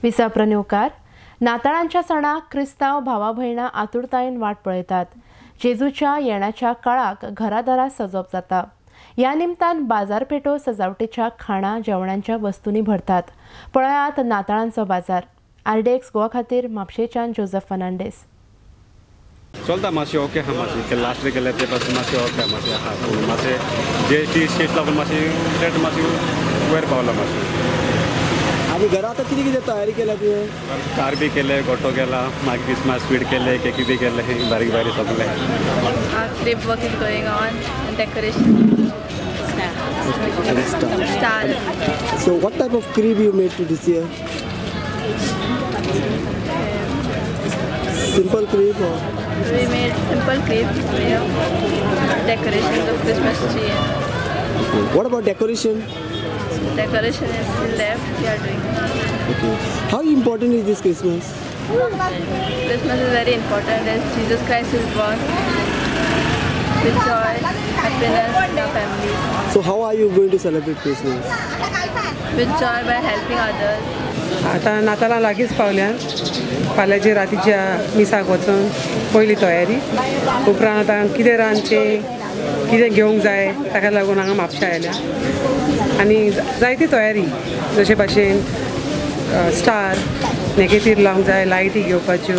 विसाप्रन्योकार नाताळांच्या सणाक क्रिस्तांव भावा भयणां आतुरतायेन वाट पळयतात. जेजूच्या येण्याच्या काळाक घरादारा सजोवप जाता. ह्या निमतान बाजारपेठो सजावटीच्या खाणा जेवणांच्या वस्तूंनी भरतात. पळयात नाताळांचो बाजार. आरडीएक्स गोवा खातीर म्हापशेच्यान जोजफ फर्नांडीस. चलता मातशें ओके आहा, मातशें लास्ट गेले ते पासून मातशें ओके मातशें आहा, पूण मातशें जी एस टी स्टेट लागून मातशें रेट मातशें वयर पावला मातशें. आनी घरा आतां कितें कितें तयारी केल्या तुवें? कार बी केले, गोटो केला, मागीर क्रिसमस स्वीट केले, केकी बी केले, बारीक बारीक सगळें. Crib work is going on and decoration. Star. So what type of crib you made to this year? Simple crib or? We made simple cribs, decorations of Christmas tree. Okay. What about decoration? Decoration is still left, we are doing. Okay. How important is this Christmas? Christmas is very important as Jesus Christ is born with joy, happiness in our families. So how are you going to celebrate Christmas? With joy by helping others. आतां नातालां लागींच पावल्यान फाल्यांचे रातीच्या मिसाक वचून पयली तयारी, उपरांत आतां कितें रांदचें कितें घेवंक जाय ताका लागून हांगा म्हापशा आयल्या आनी जायती तयारी जशे भाशेन स्टार नेगेटीव लावंक जाय, लायटी घेवपाच्यो,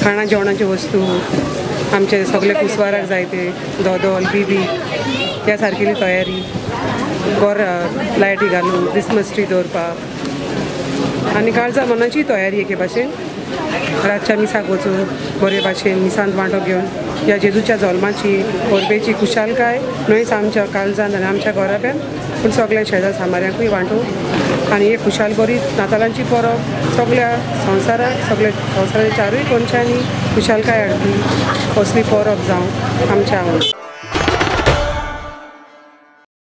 खाणा जेवणाच्यो वस्तू, आमचे सगळे कुसवाराक जाय ते दोदोल बिबी ह्या सारकेली तयारी, गोर लायटी घालून क्रिसमस ट्री दवरपाक आनी काळजा मनाची तयारी एके भाशेन रातच्या मिसाक वचून बरे भाशेन मिसांत वांटो घेवन ह्या जेजूच्या जल्माची परबेची खुशालकाय न्हयच आमच्या काळजान आनी आमच्या घराब्यान पूण सगळ्या शेजार सामाऱ्यांकूय वांटून आनी एक खुशाल करीत नातालांची परब सगळ्या संवसाराक सगळ्या संवसाराच्या चारूय कोनशांनी खुशालकाय हाडपी असली परब जावं आमच्या आवड.